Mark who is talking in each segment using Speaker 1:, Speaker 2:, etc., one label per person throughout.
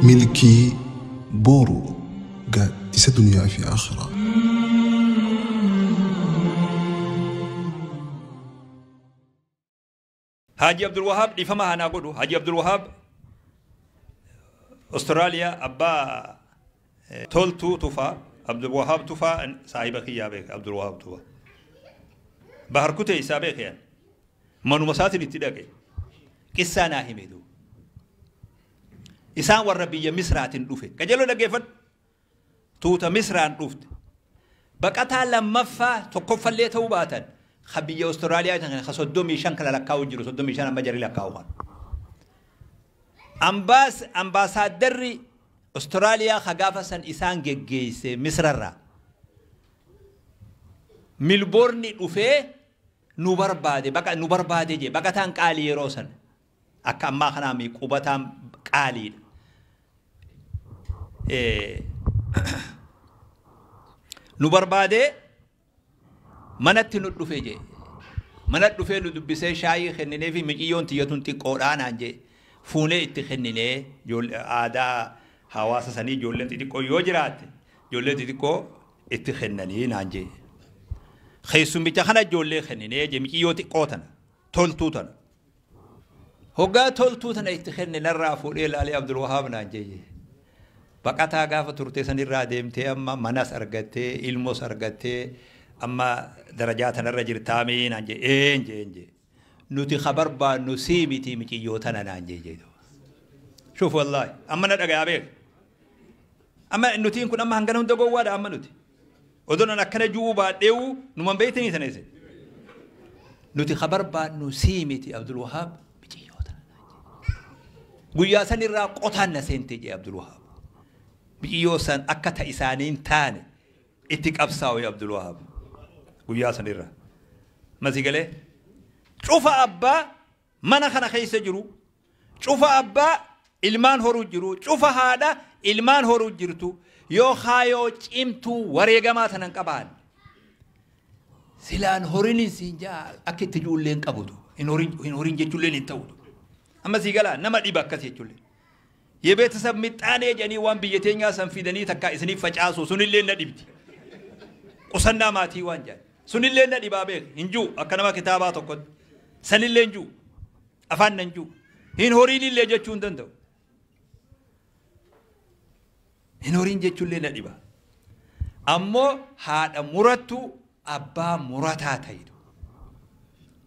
Speaker 1: Milkii Booruu gaaddisa duniyaa fi akhiraa.
Speaker 2: Haaji Abdul Wahab dhiifama hanaa godhu. Haaji Abdul Wahab Austraaliyaa abbaa Toltuu Tufaa, Abdul Wahab Tufaa saahiba kiyyaa beeka. Abdul Wahab Tufaa Bahar kutee isaa beeka. Manuma isaatiin itti dhaqe, qissaa naa hime duuba. Isaan warra biyya Misraatiin dhufe, qajeeloo dhaggeeffadhu, tuuta Misraan dhufte, baqataa lammaffaa tokkoffallee ta'uu baatan ka biyya Austraaliyaa kan ka 35 kana lakkaa'u jiru, 35 amma jarri lakkaa'u kan. Ambaasaaddarri Austraaliyaa ka gaafa san isaan geggeesse Misrarraa Milboorni dhufee nu barbaade, baqa nu barbaade jee. Baqataan qaalii yeroo san akka ammaa kanaa mi, qubataan qaaliidha. Nu barbaadee manatti nu dhufe jee. Mana dhufee nu dubbisee, shaayii kenninee fi miciyyoon tiyyatuun xiqqoodhaa naan jee. Fuunee itti kenninee, aadaa hawaasa sanii ijoolleen xixiqqoo yoo jiraatte ijoollee xixiqqoo itti kennanii naan jee. Keessummicha kana ijoollee kenninee jee, miciyyoo xiqqoo tana, Toltuu tana. Hoggaa Toltuu tana itti kenne, narraa fuudhee ilaalee Abdul Wahaab naan jee. Baqataa gaafa turte sanirraa deemtee amma manas argattee, ilmos argattee, amma darajaa tanarra jirtaamii naan jee. Een jee, een jee. Nuti ka barbaannu sii miti, miciyyoo tana naan jee jee. Shuuf, wallaahi amma na dhagayaa beek. Amma nutiin kun amma hangana hunda gowwaadha amma nuti. Odoon akkana ju'uu baadheewu numan beeytanii tana isin. Nuti ka barbaannu sii miti, Abdul Wahaab, miciyyoo tana naan jee. Guyyaa sanirraa qotaan na seente jee Abdul Wahaab. Miciyyoo san akka ta isaanii hin taane itti qabsaa'u Abdul Wahaab. Guyyaa sanirraa. Masii galee cufa abbaa mana kana keessa jiru, cufa abbaa ilmaan horuu jiru, cufa haadha ilmaan horuu jirtu, yoo kaayoo cimtuu wareegamaa tanan qabaan silaan horin siin jaa akka itti ijoolleen qabutu hin horin, hin horin jechuulleen hin ta'utu. Amma sii galaa, nama dhiba akkas jechuullee. የቤተሰብ ምጣኔ jedhanii waan biyya teenyaa san fidanii takka isiniif facaasu sunillee na dhibdi. Qusannaa maatii waan jedhan sunillee na dhibaa beek. Hin jiru akka nama kitaabaa tokkotti sanillee hin jiru, afaan nan jiru, hin horiinillee jechuu hin danda'u. Hin horiin jechuullee na dhiba. Ammoo haadha murattu, abbaa murataa ta'itu.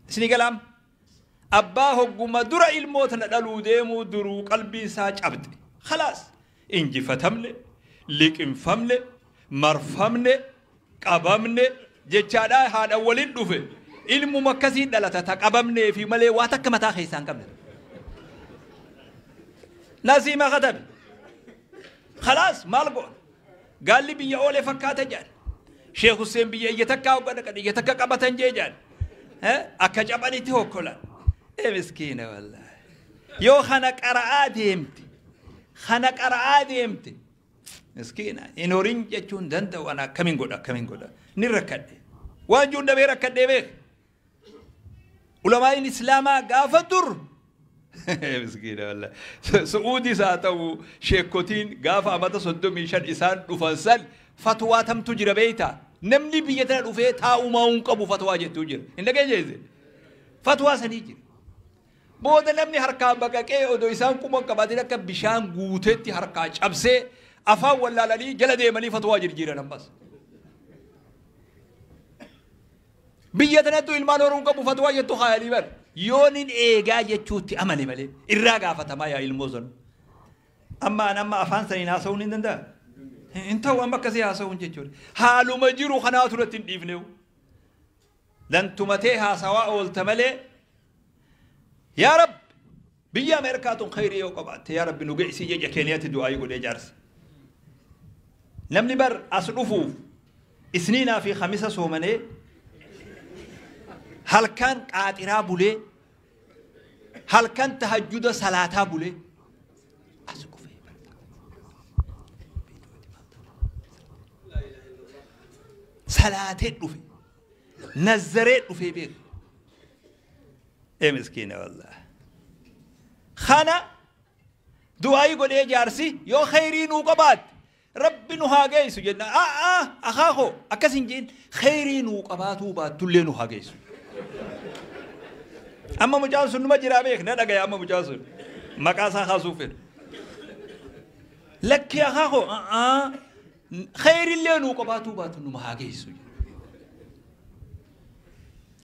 Speaker 2: Isinii galaam, abbaa hogguma dura ilmoo tana dhaluu deemuu duruu qalbii isaa cabxe. Khalaas, injifatamne, liqinfamne, marfamne, qabamne jechaadhaa haadha waliin dhufe. Ilmuma akkasii dhalata ta qabamnee fi malee waa takka mataa keessaa hin qabne. Nasiima katabe. Khalaas, maal goona? Gaalli biyya oolee fakkaata jedhan. Sheekh Hussein biyya iyya takkaa hogga dhaqan iyya takka qabatan jee jedhan. Akka cabanitti hokkolan. Ee miskiina wallaahi. Yoo kana qara'aa deemte, kana qara'aa deemte, miskiina hin horin jechuun danda'u. Ana akkamiin godha, akkamiin godha? Ni rakkadhe. Waan juun dhabee rakkadhee beek. Ulamaa'iin Islaamaa gaafa dur, miskiina wallaahi. Su'uudis haa ta'u, sheekotiin gaafa amata 35 isaan dhufan san fatwaa tamtu jira beeytaa. Namni biyya tana dhufee taa'umaa hin qabu fatwaa jettuu jira. Hin dhageenye, fatwaa sanii jira. Booda namni harkaa baqaqee odoo isaan quba hin qabaatin akka bishaan guuteetti harkaa cabsee afaan wallaalanii jala deemanii fatwaa jijjiiran ammas. Biyya tanattu ilmaan horuu qabu fatwaa jettu haayalii bar. Yoon hin eegaa jechuutti amane malee irraa gaafatamaa yaa ilmoo sanu. Amma an amma afaan saniin haasa'uun hin danda'a. Hin ta'u amma akkasii haasa'uun jechuudha. Haaluma jiru kanaatu irratti hin dhiifneewu. Dantumatee haasawaa oolta malee, yaa Rabbi, biyya Ameerikaa tun khayrii yoo qabaatte, yaa Rabbi nu geessii jecha Keeniyaatti du'aayii godhee jaarsa. Namni bar as dhufuuf isniinaa fi kamisa soomanee, halkan qaaxiraa bulee, halkan tahajjuda salaataa bulee as dhufee salaatee dhufe, nazzaree dhufee beeku. Ee miskiina wallaahi. Kana Du'aayii godhee jaarsi yoo kheyrii nuu qabaatte rabbi nu haa geessu jenna. A'aa akaakoo akkas hin jeen, kheyrii nuu qabaatuu baattullee nu haa geessu. Amma mucaan sun numa jiraa beek, na dhagaya. Amma mucaan sun maqaa isaa kaasuuf fedhu. Lakki akaakoo, a'aa, kheyrillee nuu qabaatuu baatu numa haa geessu.